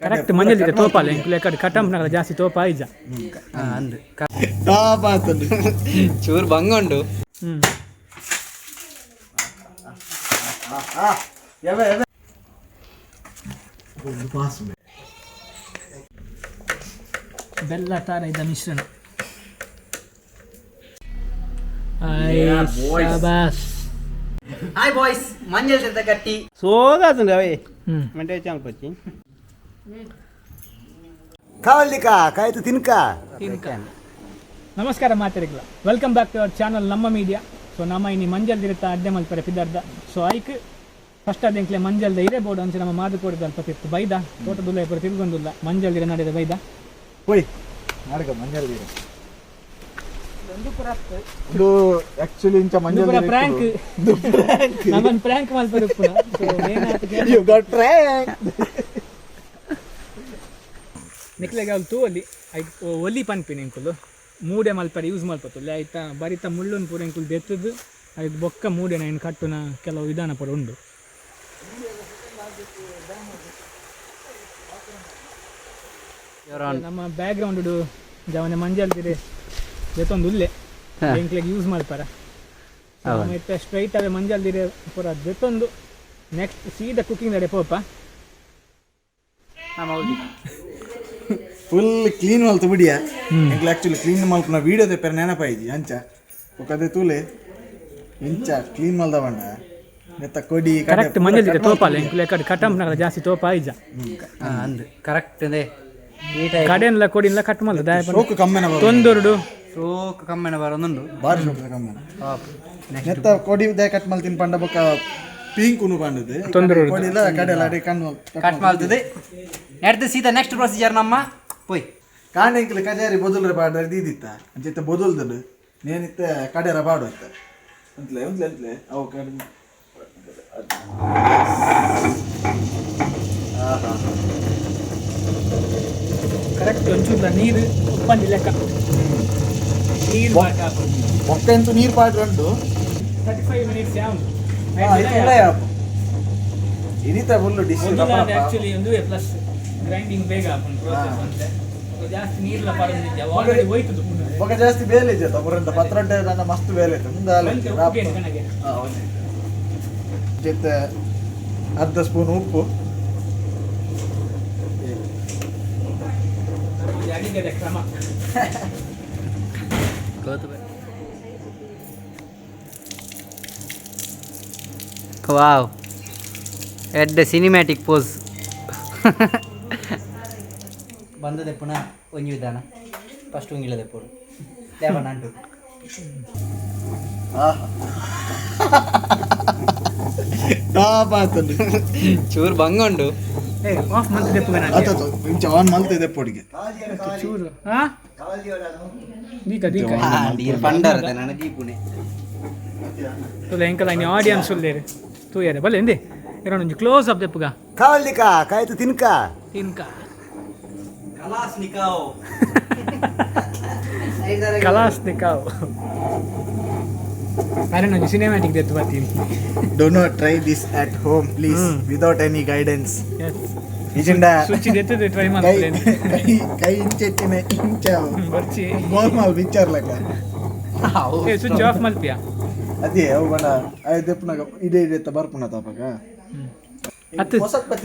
Correct ಮಂಜಲ್ ತೋಪಾಲ ಎಂಕುಲೆ ಕಡೆ ಕಟಂಪ್ನಾಗ ಜಾಸ್ತಿ ತೋಪ ಆಯ್ಜ. ಅಂದು. ಟಾಪ್ ಆತಂದು. ಚೂರು ಬಂಗ ಉಂಡು. ಹ್ಮ್. ಎವೆ ಎವೆ ಒಂದು ಪಾಸ್. ಬೆಲ್ಲ ತಾರಾಯಿದ ಮಿಶ್ರಣ. ಶಾಬಾಸ್. ಹಾಯ್ ಬಾಯ್ಸ್, ಮಂಜಲ್ ತಿರ್ತ ಕಟ್ಟಿ. ಸೋಗಾತುಂಡು ಅವೇ. ಹ್ಮ್. ಮಂಟೆ ಚಾಲ್ಪಚ್ಚಿ. ಕಾವಲ್ಲಿಕ ಕಾಯ್ತು ತಿನ್ಕ. ನಮಸ್ಕಾರ ಮಾತಾಡಿಗಳ, welcome back to our channel ನಮ್ಮ ಮೀಡಿಯಾ. ಸೊ ನಮ್ಮ ಇನಿ ಮಂಜಲ್ ದಿರತ್ತ ಅಡ್ಡೆ ಮಲ್ಪರೆ ಪಿದರ್ದ. ಸೊ ಐಕ್ ಫಸ್ಟ್ ಅದ ಎಂಕ್ಲೆ ಮಂಜಲ್ದ ಇರೇ ಬೋರ್ಡ್ ಅಂಚೆ ನಮ್ಮ ಮಾದುಕೋಡಿದ ಅಲ್ಪ ತಿರ್ತು ಬೈದ ತೋಟದುಲ್ಲ ಪೂರ ತಿರ್ಗೊಂದುಲ್ಲ ಮಂಜಲ್ ದಿರ ನಡೆದ ಬೈದ. ಹೋಯ್ ನಾಡಕ ಮಂಜಲ್ ನೀರು ಇದು ಆಕ್ಚುಲಿ ಇಂಚ ಮಂಜಲ್. ಪೂರ ಪ್ರ್ಯಾಂಕ್, ನಮ್ಮನ್ ಪ್ರ್ಯಾಂಕ್ ಮಲ್ಪರೆ ಉಪ್ಪುನ. ಸೊ ಏನಾಯ್ತು? You got prank. ನಿಕ್ಲೆಗ್ ಅವ್ಲು ತೂವಲ್ಲಿ ಐಕ್ ಒಲಿ ಪನ್ಪಿನ ಎಂಕುಲು ಮೂಡೆ ಮಲ್ಪರೆ ಯೂಸ್ ಮಲ್ಪತ್ತುಲ್ಲೆ. ಆಯ್ತಾ ಬರಿತ ಮುಳ್ಳುನ್ ಪೂರ ಎಂಕುಲು ದೆತ್ತದು ಐಕ್ ಬೊಕ್ಕ ಮೂಡೆನ ಏನು ಕಟ್ಟುನ ಕೆಲವು ವಿಧಾನ ಪೂರ ಉಂಡು. ನಮ್ಮ ಬ್ಯಾಕ್ ಗ್ರೌಂಡ್ ಜವನೆ ಮಂಜಲ್ ತಿರೆ ದೆತ್ತೊಂದು ಉಲ್ಲೆ ಎಂಕ್ಲೆಗ್ ಯೂಸ್ ಮಲ್ಪರ. ಇತ್ತೆ ಸ್ಟ್ರೈಟ್ ಅವೇ ಮಂಜಲ್ ದಿರೆ ಪೂರ ದೆತ್ತೊಂದು ನೆಕ್ಸ್ಟ್ ಸೀದಾ ಕುಕಿಂಗ್ ದಡೆ ಪೋಪ. ಫುಲ್ ಕ್ಲೀನ್ ಮಲ್ತು ಬಿಡಿಯ. ಎಂಕ್ಲೆ ಆಕ್ಚುಲಿ ಕ್ಲೀನ್ ಮಲ್ಪುನ ವೀಡಿಯೋ ತೆಪ್ಪರೆ ನೆನಪಾಯಿಜಿ. ಅಂಚ ಒಕದೆ ತೂಲೆ ಇಂಚ ಕ್ಲೀನ್ ಮಲ್ದ ಬಂಡ ನೆತ್ತ ಕೊಡಿ ಕಡೆ. ಕರೆಕ್ಟ್ ಮಂಜಲ್ ದಿರೆ ತೋಪಾಲ ಎಂಕುಲೆ ಕಡೆ ಕಟಂಪ್ನಾಗ ಜಾಸ್ತಿ ತೋಪ ಆಯ್ಜ. ಅಂದು, ಕರೆಕ್ಟ್ ಅಂದೆ ಈ ಟೈಪ್. ಕಡೆನ್ಲ ಕೊಡಿನ್ಲ ಕಟ್ ಮಲ್ದ ದಾಯ. ಶೋಕು ಕಮ್ಮೆನ ಬರೋದು. ತೊಂದೊರುಡು. ಸೋಕ್ ಕಮ್ಮೆನ ಬರೋದುಂಡು. ಬಾರಿ ಶೋಕು ಕಮ್ಮೆನ. Top next. ನೆತ್ತ ಕೊಡಿ ದಾಯ ಕಟ್ ಮಲ್ತಿನ ಪಂಡ ಬೊಕ್ಕ ಪಿಂಕ್ ಉನು ಪಂಡದು. ತೊಂದರೆ. ಕೊಡಿಲ ಕಡೆ ಅಡೆ ಕಣ್ಣು. ಕಟ್ ಮಾಡ್ತದೆ ನೆಡ್ದು ಸೀದಾ ನೆಕ್ಸ್ಟ್ ಪ್ರೊಸೀಜರ್ ನಮ್ಮ ಪೋಯ್. ಕಾಂಡ ಎಂಕ್ಲೆ ಕಜಾರಿ ಬೊದುಲ್ರೆ ಪಾಡ್ರೆ ದೀದಿತ್ತ ಅಂಚಿತ್ತ ಬೊದುಲ್ದಡು ನೇನಿತ್ತ ಕಡೆರ ಪಾಡು ಇತ್ತ ಅಂತಲೇ ಉಂತ್ಲೆ ಅಂತಲೇ ಅವು ಕಡೆ. ಕರೆಕ್ಟ್ ಒಂಚೂರ್ಲ ನೀರು ಉಪ್ಪಂದಿ ಲೆಕ್ಕ ನೀರು. ಬೊಕ್ಕ ಎಂತ ನೀರು ಪಾಡ್ರೆ ಉಂಟು. 35 ಮಿನಿಟ್ಸ್ ಯಾವುದು? ಇನಿತ ಫುಲ್ ಡಿಶ್. ಆಕ್ಚುಲಿ ಒಂದು ಪ್ಲಸ್ ಗ್ರೈಂಡಿಂಗ್ ಬೇಗ ಆಪುಂಡು ಪ್ರೋಸೆಸ್ ಅಂತೆ. ಜಾಸ್ತಿ ನೀರ್ಲ ಪಾಡೊಂದಿದ್ದೆ ಆಲ್ರೆಡಿ ಹೋಯ್ತದ. ಬೊಕ್ಕ ಜಾಸ್ತಿ ಬೇಲೆ ಇಜ್ಜತ್ತ ಪುರಂತ ಪತ್ರೊಡ್ಡೆ ನನ್ನ ಮಸ್ತ್ ಬೇಲೆ ಇತ್ತು ಮುಂದೆ ಆಲೆ. ಒಂತೆ ಉಪ್ಪು ಕಣಗೆ. ಜೊತೆ ಅರ್ಧ ಸ್ಪೂನ್ ಉಪ್ಪು. ನಮ್ಮದು ಅಡಿಗೆದ ಕ್ರಮ. ವಾವ್, ಎಡ್ಡೆ ಸಿನಿಮ್ಯಾಟಿಕ್ ಪೋಸ್ ಬಂದದೆ. ಪುನಃ ಒಂಜಿ ವಿಧಾನ ಫಸ್ಟ್ ಉಂಗಿಲದೆ ಪೋಡು ದೇವನ ಅಂಟು. ಟಾಪ್ ಆತಂದು. ಚೂರು ಬಂಗ ಉಂಡು. ಏ ಆಫ್ ಮಂತ್ ದೆಪ್ಪುಗ. ಆತತು ಇಂಚ ಆನ್ ಮಲ್ತಿದೆ ಪೊಡಿಗೆ. ಚೂರು ಹಾ ದೀಕ ದೀಕ. ನೀರು ಪಂಡಾರದ ನನ್ನ ದೀಪುನೆ. ತುಲೆ ಎಂಕಲ ಇನಿ ಆಡಿಯನ್ಸ್ ಉಲ್ಲೇರು ತೂಯರೆ ಬಲ್ಲೆ ಎಂದೆ ಇರೋಣ ಒಂಜಿ ಕ್ಲೋಸ್ ಅಪ್ ದೆಪ್ಪುಗ. ಕಾವಲ್ಲಿಕ ಕಾಯ್ತು ತಿನ್ಕ. ತಿನ್ಕ. ಕಲಾಸ್ ನಿಕಾವ್. ಕಲಾಸ್ ನಿಕಾವ್ ಅರೆ ಒಂಜಿ ಸಿನಿಮ್ಯಾಟಿಕ್ ದೆತ್ತು ಬರ್ತೀನಿ. Do not try this at home, please, without any guidance. S. ನಿಜಂಡ. ಸ್ವಿಚ್ ದೆತ್ತದು ಟ್ರೈ ಕೈ ಮಾಡ್ತೇನೆ. ಕೈ ಕೈ ಇಂಚೆತ್ತಿನ ಇಂಚ. ಬರ್ಚಿ. ನಾರ್ಮಲ್ ಪಿಕ್ಚರ್ ಲೆಕ್ಕ. ಏ ಸ್ವಿಚ್ ಆಫ್ ಮಲ್ಪಿಯಾ. ಅದೇ ಅವು ಬಣ ದೆಪ್ಪುನಾಗ ಇದೇ ಇದೆ ಬರ್ಪುನ ತಾಪಕ. ಅತ್ತು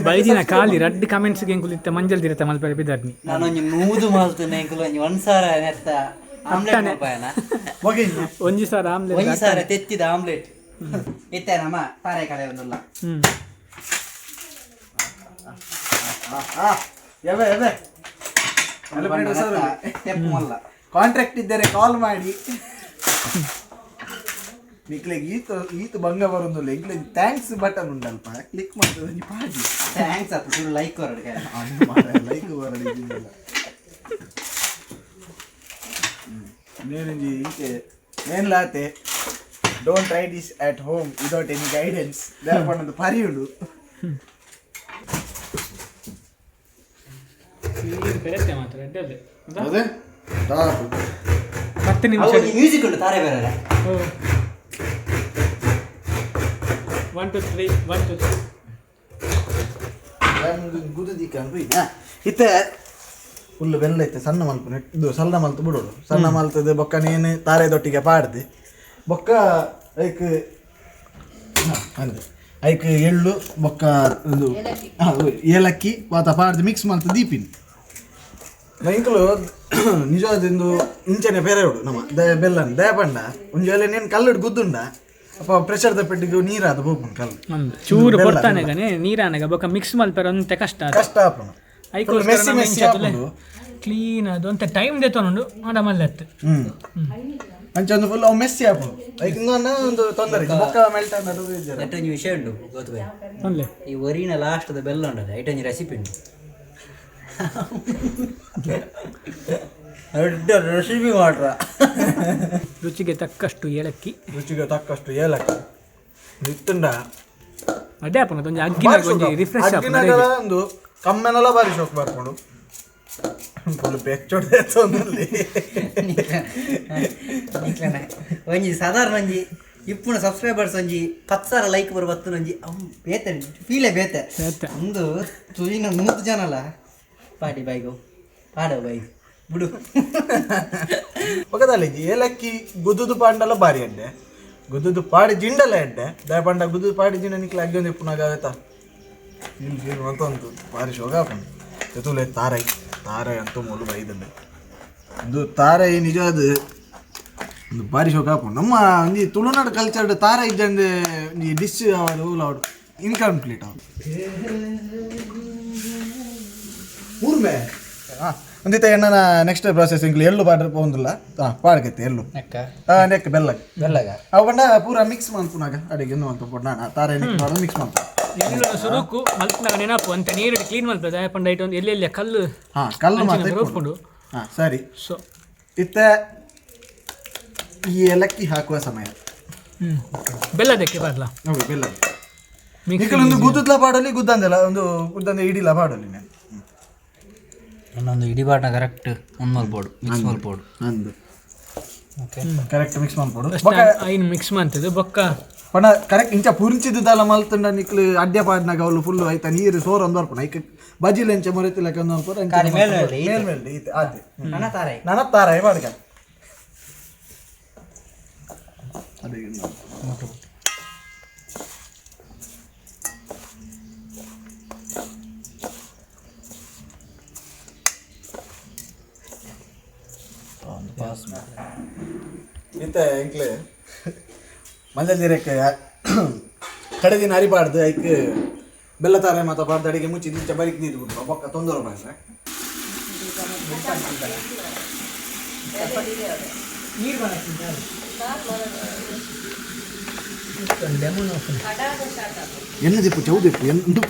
ಬೈದಿನ ಖಾಲಿ ರಡ್ಡ್ ಕಮೆಂಟ್ಸ್ ಎಂಕುಲು ಇತ್ತ ಮಂಜಲ್ ದಿರತ ಮಲ್ಪರೆ ಬಿದ್ದಾರ್ನಿ. ನಾನೊಂಜಿ ನೂದು ಮಾಲ್ತನೆ ಎಂಕುಲು ಒಂಜಿ ಒಂದ್ ಸಾರ ನೆತ್ತ ಆಮ್ಲೆಟ್ ಮಲ್ಪಾಯನ. ಒಂಜಿ ಸಾರ ಆಮ್ಲೆಟ್. ಒಂಜಿ ಸಾರ ತೆತ್ತಿದ ಆಮ್ಲೆಟ್ ಇತ್ತೆ ನಮ್ಮ ತಾರೆ ಕಡೆ ಒಂದುಲ್ಲ. ಹ್ಮ್. ಎವೆ ಎವೆ ತೆಪ್ಪು ಮಲ್ಲ. ಕಾಂಟ್ರಾಕ್ಟ್ ಇದ್ದರೆ ಕಾಲ್ ಮಾಡಿ. ನಿಕ್ಲೆಗ್ ಈತ ಈತ ಭಂಗ ಬರೋದಿಲ್ಲ. ಎಂಕ್ಲೆಗ್ thanks button ಉಂಡಲ್ಪ ಕ್ಲಿಕ್ ಮಾಡ್ತದೆ ಒಂಜಿ ಪಾಡಿ. Thanks ಅತ್ತ ಸುಳ್ಳು ಲೈಕ್ ಹೊರಡ್ಗೆ. ಲೈಕ್ ಬರಡಿ. ನೇನಂಜಿ ಇಂಚೆ ನೇನ್ ಲಾತೆ don't try this at home without any guidance ದಾದ ಪಂಡೊಂದು ಪರಿ ಉಂಡು. ನೀರು ಬೆರೆತೆ ಮಾತ್ರ ಅಡ್ಡಲ್ಲೇ. ಹೌದೇ ಟಾಪ್. 10 ನಿಮಿಷ. ಮ್ಯೂಸಿಕ್ ಉಂಟು ತಾರೆ ಬೇರೆ. 1 2 3, 1 2 3. ಗುದುದಿಕ್ಕ ಇತ್ತೆ ಫುಲ್ ಬೆಲ್ಲ ಇತ್ತೆ ಸಣ್ಣ ಮಲ್ಪು ಇದು ಸಣ್ಣ ಮಲ್ತು ಬಿಡೋಡು ಸಣ್ಣ ಮಲ್ತದ ಬೊಕ್ಕ ನೇನು ತಾರೆ ದೊಟ್ಟಿಗೆ ಪಾಡ್ದು ಬೊಕ್ಕ ಐಕ್ ಅಂದೆ ಐಕ್ ಎಳ್ಳು ಬೊಕ್ಕ ಒಂದು ಏಲಕ್ಕಿ ಮಾತ ಪಾಡ್ದು ಮಿಕ್ಸ್ ಮಲ್ತು ದೀಪಿನಿ. ಎಂಕುಲು ನಿಜವಾದಿಂದು ಇಂಚನೆ ಬೇರೆ ಉಡು ನಮ್ಮ ದಯ ಬೆಲ್ಲನ್ ದಯಪಂಡ ಒಂಜಿ ವೇಳೆ ನೀನು ಕಲ್ಲುಡು ಗುದ್ದುಂಡ ಅಪ್ಪ ಪ್ರೆಷರ್ದ ಪೆಟ್ಟಿಗೆ ನೀರಾದ ಬೋಪುಂಡು ಕಲ್ಲು. ಒಂದು ಚೂರು ಬೆಲ್ಲ, ಕೊಡ್ತಾನೆಗನೆ ನೀರಾನಗ ಬೊಕ್ಕ ಮಿಕ್ಸ್ ಮಲ್ಪೆರ ಒಂತೆ ಕಷ್ಟ ಅದು. ಕಷ್ಟ ಆಪುಂಡು. ಐಕೋಸ್ಕರ ಮೆಸ್ಸಿ ನಮ್ಮ ಮೆಸ್ಸಿ ಇಂಚ ತುಲೆ ಆಪುಂಡು. ಕ್ಲೀನ್ ಅದು ಅಂತ ಟೈಮ್ ದೆತ್ತೊಂಡು ಆಡ ಮಲ್ಲೆತ್ತು. ಅಂಚ ಒಂದು ಫುಲ್ ಅವು ಮೆಸ್ಸಿ ಆಪುಂಡು, ಐಕ್ ಇನ್ನೊಂದು ಒಂದು ತೊಂದರೆ ಇಜ್ಜಿ. ಬೊಕ್ಕ ಮೆಲ್ಟ್ ಅನ್ನೋದು ಇಜ್ಜಲ್ಲ. ನೆಟ್ ಒಂಜಿ ವಿಷಯ ಉಂಡು ಗೊತ್ತು ಬೈ. ಅಲ್ಲೇ ಈ ಒರಿನ ಲಾಸ್ಟ್ದ ಬೆಲ್ಲ ಉಂಡಲ್ಲ, ಐಟ್ ಒಂಜಿ ರೆಸಿಪಿ ಉಂಡು, ದೊಡ್ಡ ರೆಸಿಪಿ ಮಾಡ್ರ. ರುಚಿಗೆ ತಕ್ಕಷ್ಟು ಏಲಕ್ಕಿ. ರುಚಿಗೆ ತಕ್ಕಷ್ಟು ಏಲಕ್ಕಿ ಇತ್ತುಂಡ. ಅದೇ ಆಪುಂಡು, ಒಂಜಿ ಅಗ್ಗಿನಾಗ ಒಂಜಿ ರಿಫ್ರೆಶ್ ಆಪುಂಡು. ಅಗ್ಗಿನಾಗಲ ಒಂದು ಕಮ್ಮೆನೆಲ್ಲ ಬಾರಿ ಶೋಕ್ ಬರ್ಕೊಂಡು ಫುಲ್ ಪೆಚ್ಚೊಡ್ದೆ ತೊಂದಲ್ಲಿ. ನಿಕ್ಲನ ಒಂಜಿ ಸಾಧಾರಣ ಒಂಜಿ ಇಪ್ಪುನ ಸಬ್ಸ್ಕ್ರೈಬರ್ಸ್ ಒಂಜಿ 10,000 ಲೈಕ್ ಬರು ಬತ್ತು ಒಂಜಿ ಅವು ಬೇತೆ ಫೀಲೇ ಬೇತೆ. ಬೇತೆ. ಒಂದು ತುಯಿನ 100 ಜನ ಅಲ್ಲ ಪಾಡಿ ಬೈಗು ಪಾಡ ಬೈಗ್ ಬಿಡು. ಪಕ್ಕದಲ್ಲಿ ಏಲಕ್ಕಿ ಗುದ್ದುದು ಪಾಂಡಲ ಬಾರಿ ಎಡ್ಡೆ, ಗುದ್ದುದು ಪಾಡಿ ಜಿಂಡಲ ಎಡ್ಡೆ. ದಯಪಂಡ ಗುದ್ದುದು ಪಾಡಿ ಜಿಂಡ ನಿಕ್ಲ ಅಗ್ಗಿ ಒಂದು ಇಪ್ಪುನಾಗ ಆಯ್ತಾ ಫೀಲ್ ಫೀಲ್ ಅಂತ ಉಂಟು, ಬಾರಿ ಶೋಕ ಆಪುಂಡು. ಜೊತೆಲೆ ತಾರೈ ತಾರೈ ಅಂತೂ ಮುಲು ಬೈದಂಡೆ ಇದು ತಾರೈ ನಿಜವಾದ ಒಂದು ಬಾರಿ ಶೋಕ ಆಪುಂಡು. ನಮ್ಮ ಒಂಜಿ ತುಳುನಾಡು ಕಲ್ಚರ್ ತಾರೈ ಇದ್ದಂಡೆ ಈ ಡಿಶ್ ಅವಡು ಅವಡು ಇನ್ಕಂಪ್ಲೀಟ್ ಅವು. ಊರ್ಮೆ ಹಾಂ ಒಂದಿತ್ತ ಎಣ್ಣನ ನೆಕ್ಸ್ಟ್ ಪ್ರಾಸೆಸ್ ಇಂಗ್ಲಿ ಎಳ್ಳು ಪಾಡ್ರೆ ಪೋಂದಿಲ್ಲ. ಹಾಂ ಪಾಡ್ಕೈತೆ ಎಳ್ಳು. ನೆಕ್ಕ. ಹಾಂ ನೆಕ್ ಬೆಲ್ಲಕ್ಕೆ. ಬೆಲ್ಲಗ. ಅವು ಪಂಡ ಪೂರ ಮಿಕ್ಸ್ ಮಲ್ಪುನಾಗ ಅಡಿಗೆ ಇನ್ನು ಅಂತ ಪೊಡ್ಡ ತಾರೆ ಮಿಕ್ಸ್ ಮಿಕ್ಸ್ ಮಲ್ಪ. ಎಳ್ಳು ಸುರುಕು ಮಲ್ಪನಾಗ ನೆನಪು ಅಂತ ನೀರು ಕ್ಲೀನ್ ಮಲ್ಪ ದಯಪಂಡ ಐಟ್ ಒಂದು ಎಲ್ಲೆಲ್ಲಿ ಕಲ್ಲು ಹಾಂ ಕಲ್ಲು ಅಂಚಿನ ಮಾತ್ರ ಬರೋಪುಂಡು. ಹಾಂ ಸರಿ. ಸೊ ಇತ್ತ ಈ ಏಲಕ್ಕಿ ಹಾಕುವ ಸಮಯ. ಬೆಲ್ಲದಕ್ಕೆ ಬರಲ. ಹೌದು ಬೆಲ್ಲ. ಮಿಕ್ಸ್. ನಿಕ್ಕಲೊಂದು ಗುದ್ದುದ್ಲ ಪಾಡಲಿ ಗುದ್ದಂದೆಲ್ಲ ಒಂದು ಗುದ್ದಂದೆ ಇಡಿಲ ಪಾಡಲಿ ನಾನು. ಇನ್ನೊಂದು ಇಡೀ ಬಾಟ್ನ ಕರೆಕ್ಟ್ ಒಂದು ಮಲ್ಪೋಡು ಮಿಕ್ಸ್ ಮಲ್ಪೋಡು. ಅಂದು ಓಕೆ. Correct mix ಮಲ್ಪೋಡು. ಐನ್ ಮಿಕ್ಸ್ ಮಂತದ್ದು ಬೊಕ್ಕ. ಪಂಡ ಕರೆಕ್ಟ್ ಇಂಚ ಪುರಿಂಚಿದ್ದಲ್ಲ ಮಲ್ತುಂಡ ನಿಕ್ಲು ಅಡ್ಡೆ ಪಾಡ್ನಾಗ ಅವಳು ಫುಲ್ ಆಯ್ತಾ ನೀರು ಸೋರ್ ಒಂದು ಬರ್ಪುಂಡು. ಐಕ್ ಬಜಿಲ್ ಎಂಚ ಮೊರೆತಿಲಕ ಒಂದು ಅನ್ಪೋರು. ಖಾಲಿ ಮೇಲ್ ಮೇಲ್ ಈತೆ. ಮೇಲ್ ಮೇಲ್ ಈತೆ ಆತೆ. ನನ್ನ ತಾರೈ. ನನ್ನ ತಾರಾಯಿ ಪಾಡ್ಕ ಅದೇ. ಇತ್ತೆ ಎಂಕ್ಲೆ ಮಂಜಲ್ ನೀರಕ್ಕೆ ಕಡೆ ದಿನ ಅರಿಬಾರ್ದು, ಐಕ್ ಬೆಲ್ಲ ತಾರೆ ಮಾತ ಪಾಡ್ದು ಅಡಿಗೆ ಮುಚ್ಚಿ ಇಂಚ ಬರಿಕ್ ನೀರು ಬಿಟ್ಟು ಬೊಕ್ಕ ತೊಂದರೆ ಬಾಯ್ರೆ. ನೀರು ಲೆಮನ್. ಎಣ್ಣೆ ದಿಪ್ಪು ಚೌದಿಪ್ಪು ಎಂದು.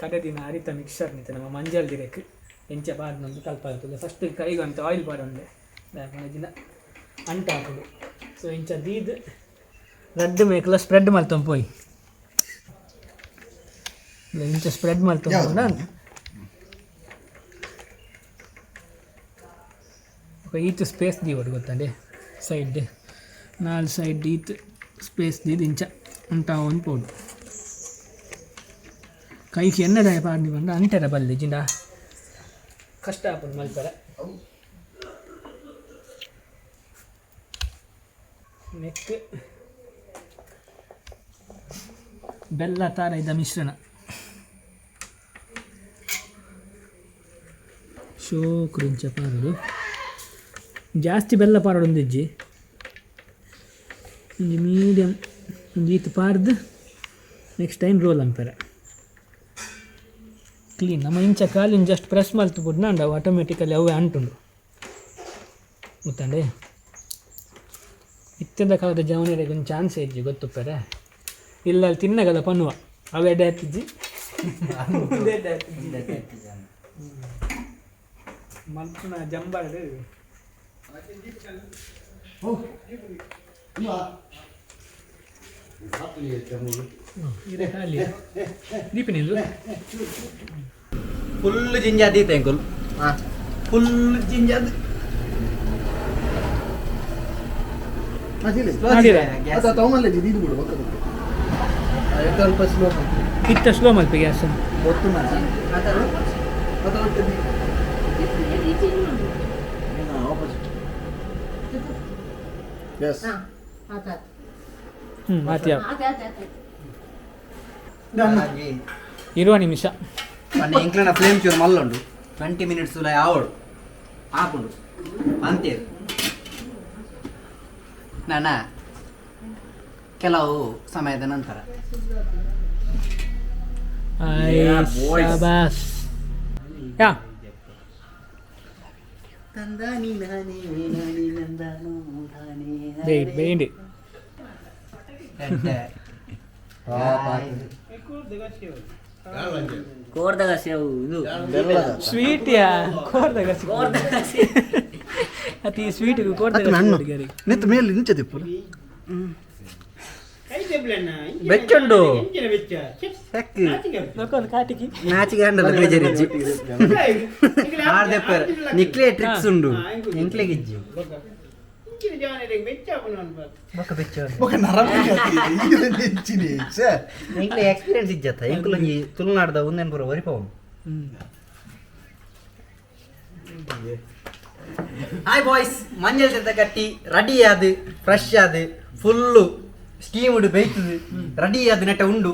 ಕಡೆ ದಿನ ಅರಿತ ಮಿಕ್ಸರ್ ನಿಂತ ನಮ್ಮ ಮಂಜಲ್ ದಿರಕ್ ಎಂಚ ಬಾಡ್ನೊಂದು ಕಲ್ಪ ಆಗ್ತದೆ. ಫಸ್ಟ್ ಕೈಗೆ ಅಂತ ಆಯಿಲ್ ಪಾಡೊಂದೆ ದಿನ ಅಂಟ ಹಾಕೋದು. ಸೊ ಇಂಚ ದೀದ್ ರಡ್ಡು ಮೇಕಲ ಸ್ಪ್ರೆಡ್ ಮಲ್ತೊಂದು ಪೋಯಿ ಇಂಚ ಸ್ಪ್ರೆಡ್ ಮಲ್ತೊಂದು ಈತ್ ಸ್ಪೇಸ್ ದೀವಡು ಗೊತ್ತಂಡೆ ಸೈಡ್ ನಾಲ್ ಸೈಡ್ ಈತ್ ಸ್ಪೇಸ್ ದೀದ್ ಇಂಚ ಅಂಟ ಒಂದು ಪೋಡು. ಕೈಗೆ ಎಣ್ಣೆ ದಾಯ ಪಾಡ್ನಿ ಬಂದ ಅಂಟೆರ ಬಲ್ಲೆ ಜಿಂಡ ಕಷ್ಟ ಆಪುಂಡು ಮಲ್ಪೆರೆ. ನೆಕ್ ಬೆಲ್ಲ ತಾರಾಯಿದ ಮಿಶ್ರಣ ಶೋಕುರಿಂಚ ಪಾರಡು, ಜಾಸ್ತಿ ಬೆಲ್ಲ ಪಾರಡು ಒಂದಿಜ್ಜಿ, ಒಂಜಿ ಮೀಡಿಯಂ ಒಂಜಿ ಈತ್ ಪಾರ್ದು ನೆಕ್ಸ್ಟ್ ಟೈಮ್ ರೋಲ್ ಅನ್ಪೆರೆ ಕ್ಲೀನ್. ನಮ್ಮ ಇಂಚ ಕಾಲಿನ ಜಸ್ಟ್ ಪ್ರೆಸ್ ಮಲ್ತು ಬುಡ್ನಾಂಡ ಅವು ಆಟೋಮೆಟಿಕಲಿ ಅವೇ ಅಂಟುಂಡು ಗೊತ್ತಂಡೆ. ಇತ್ತದ ಕಾಲದ ಜವನಿಗೆ ಒಂದು ಚಾನ್ಸ್ ಇಜ್ಜಿ ಗೊತ್ತುಪ್ಪರೆ ಇಲ್ಲ ಅಲ್ಲಿ ತಿನ್ನಗಲ್ಲ ಪನ್ನುವ ಅವೆ ಎಡ್ಡೆ ಆತಿಜ್ಜಿ ಮಲ್ಪುನ ಜಂಬಾಡು. ಇದೆ ಖಾಲಿ ದೀಪಿನಿಂದು. ಫುಲ್ ಜಿಂಜಾ ದೀತ ಎಂಕುಲ್ ಫುಲ್ ಜಿಂಜಾ. ಮಾಡಿರ? ತಗೊಂಬಲ್ಲ ಇದು ಬಿಡು ಬೊಕ್ಕ. ಸ್ವಲ್ಪ ಸ್ಲೋ. ಇತ್ತ ಸ್ಲೋ ಮಲ್ಪಿ ಗ್ಯಾಸ್. ಗೊತ್ತು. ಎಸ್. ಹ್ಞೂ, ಆತಿ ಯಾವ ಇರುವ ನಿಮಿಷ. ಪಂಡ ಎಂಕ್ಲನ ಫ್ಲೇಮ್ ಚೂರು ಮಲ್ಲುಂಡು. 20 ಮಿನಿಟ್ಸ್ ಉಲ ಆವಡು ಆಪುಂಡು ಅಂತೇರು. ನಾನ ಕೆಲವು ಸಮಯದ ನಂತರ. ಶಾಬಾಸ್ ಯಾ. ಬೇಯ್ಡ್ ಬೇಯ್ಡಿ. ಕೋರ್ದಾಗ ಸೇವು ಇದು. Sweet yeah ಕೋರ್ದಾಗ. ಅತಿ ಸ್ವೀಟ್ ಕೋರ್ದಾಗ. ನಿಂತ ಮೇಲೆ ನಿಂಚ ತಿಪ್ಪು. ಬೆಚ್ಚುಂಡು. ಕಾಟಿకి. ನಾಚಿಗೆ ಹಂಡಲ್ಲ, ಬೇಜಾರಿಜ್ಜಿ. ಆರ್ದೆಪ್ಪರ್ ನಿಕ್ಲೆ ಟ್ರಿಕ್ಸ್ ಉಂಡು, ಎಂಕ್ಲೆಗ್ ಇಜ್ಜಿ. ಬೊಕ್ಕ ಬೆಚ್ಚ. ಬೊಕ ನರಮ ನಿಂಚಿನಿ ಛೇ. ಎಂಕ್ಲೆ ಎಕ್ಸ್ಪೀರಿಯನ್ಸ್ ಇಜ್ಜತ್ತ. ಎಂಕುಲೊಂಜಿ ತುಳುನಾಡ್ದ ಒಂದೇನು ಪೂರ ಒರಿಪವು. ಹಾಯ್ ಬಾಯ್ಸ್, ಮಂಜಲ್ ತಿರ್ತ ಕಟ್ಟಿ ರೆಡಿ ಆದ್, ಫ್ರೆಶ್ ಆದ್, ಫುಲ್ಲು ಸ್ಟೀಮ್ಡ್ ಬೇಯ್ತದೆ, ರೆಡಿ ಆದ್ ನೆಟ್ಟ ಉಂಡು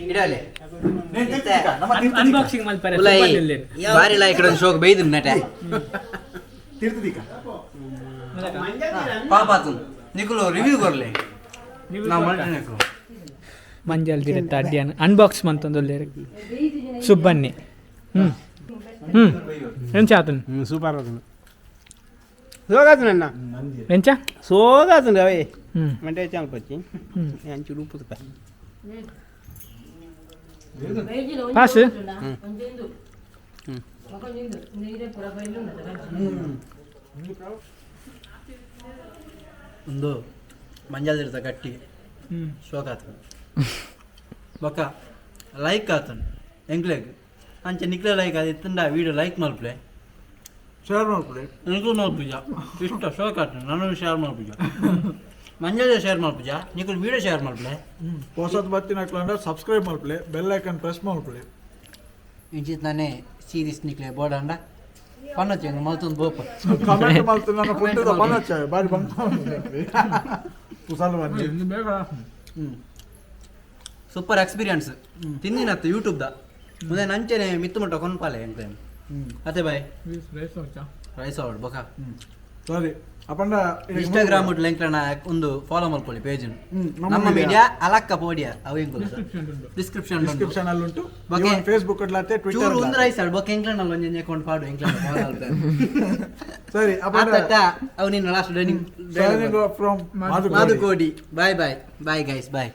ಇಡಲೆ. ಅನ್ಬಾಕ್ಸಿಂಗ್ ಮಲ್ಪರೆ. ಉಲೈ ಬಾರಿ ಲಾಯ್ಕ್ ಶೋಕ್ ಬೇಯ್ದು ನೆಟೆ. ತಿರ್ತದಿಕ. ಪಾಪಾತು ನಿಕುಲು ರಿವ್ಯೂ ಕೊರ್ಲೆ, ನಾವು ಮಲ್ಟನೆಕು. ಮಂಜಲ್ ದಿರತ್ತ ಅಡ್ಡಿಯಾನ ಅನ್ಬಾಕ್ಸ್ ಮಂತೊಂದುಲ್ಲೇರು ಸುಬ್ಬನ್ನಿ. ಹ್ಞೂ ಹ್ಞೂ ಎಂಚ ಆತನು? ಸೂಪರ್ ಆತುಂಡು, ಸೋಗಾತುಂಡು ಅಣ್ಣ. ಎಂಚ? ಸೋಗಾತುಂಡು ಅವೇ. ಹ್ಞೂ. ಮಂಟೆ ಚಾಲ್ಪಚ್ಚಿ. ಹ್ಞೂ. ಅಂಚು ಉಪ್ಪು. ಪಾಸ್. ಒಂದು ಮಂಜಲ್ ತಿರ್ತ ಗಟ್ಟಿ. ಹ್ಞೂ. ಶೋಕ್ ಆತುಂಡು. ಬೊಕ್ಕ ಲೈಕ್ ಆತುಂಡು ಎಂಕ್ಲೆಗ್. ಅಂಚೆ ನಿಕ್ಲೆ ಲೈಕ್ ಅದು ಇತ್ತಂಡ ವೀಡಿಯೋ ಲೈಕ್ ಮಲ್ಪಲೆ. ಶೇರ್ ಮಾಡ್ಕೊಡಿ. ನಿಕ್ಲು ಮಲ್ಪುಜ. ಇಷ್ಟ ಶೋಕ್ ಆತುಂಡು. ನಾನು ಶೇರ್ ಮಲ್ಪುಜ, ಮಂಜಲ್ ಶೇರ್ ಮಲ್ಪುಜ. ನಿಕುಲು ವೀಡಿಯೋ ಶೇರ್ ಮಲ್ಪಲೆ. ಹೊಸದು ಬತ್ತಿನ ಸಬ್ಸ್ಕ್ರೈಬ್ ಮಾಡ್ಕೊಳ್ಳಿ, ಬೆಲ್ ಐಕನ್ ಪ್ರೆಸ್ ಮಾಡ್ಕೊಳ್ಳಿ. ಇಂಚಿತ್ ನಾನೇ ಸೀರೀಸ್ ನಿಕ್ಲೆ ಬೋಡಂಡ ಪನ್ನೊಚ್ಚಿ ಎಂಗ್ ಮಲ್ತೊಂದು ಬೋಪ. ಕಮೆಂಟ್ ಮಾಡ್ತೀನಿ. ನನ್ನ ಫುಡ್ ಪನ್ನಚ್ಚ ಬಾರಿ ಬಂದ ಕುಸಲ್ ಬನ್ನಿ. ಸೂಪರ್ ಎಕ್ಸ್ಪೀರಿಯನ್ಸ್ ತಿಂದಿನತ್ತು ಯೂಟ್ಯೂಬ್ದ ಮುಂದೆ ನಂಚೆನೆ ಮಿತ್ತು ಮುಟ್ಟ ಕೊನ್ಪಾಲೆ ಎಂತ ಅತ್ತೆ ಬಾಯ್. ರೈಸ್ ಅವಡು ಬೊಕ. ಸರಿ ಅಪ್ಪಂಡ. ಇನ್ಸ್ಟಾಗ್ರಾಮ್ ಲಿಂಕ್ಲನ ಒಂದು ಫಾಲೋ ಮಾಡ್ಕೊಳ್ಳಿ ಪೇಜ್. ನಮ್ಮ ಮೀಡಿಯಾ ಅಲಕ್ಕ ಪೋಡಿಯಾ ಅವು ಎಂಕುಲು ಡಿಸ್ಕ್ರಿಪ್ಷನ್. ಡಿಸ್ಕ್ರಿಪ್ಷನ್ ಅಲ್ಲಿ ಉಂಟು. ಬೊಕೆ ಫೇಸ್ಬುಕ್ ಅಡ್ಲಾತೆ ಚೂರು ಟ್ವಿಟರ್. ಒಂದು ರೈಸ್ ಆಡ್ ಬೊಕ ಎಂಕ್ಲನ ಒಂಜೊಂಜಿ ಅಕೌಂಟ್ ಪಾಡು ಎಂಕ್ಲನ ಫಾಲೋ. ಸರಿ ಅಪ್ಪಂಡ. ಆತಟ ಅವು ನಿನ್ನ last dining from Madhukodi. Bye bye bye guys, bye.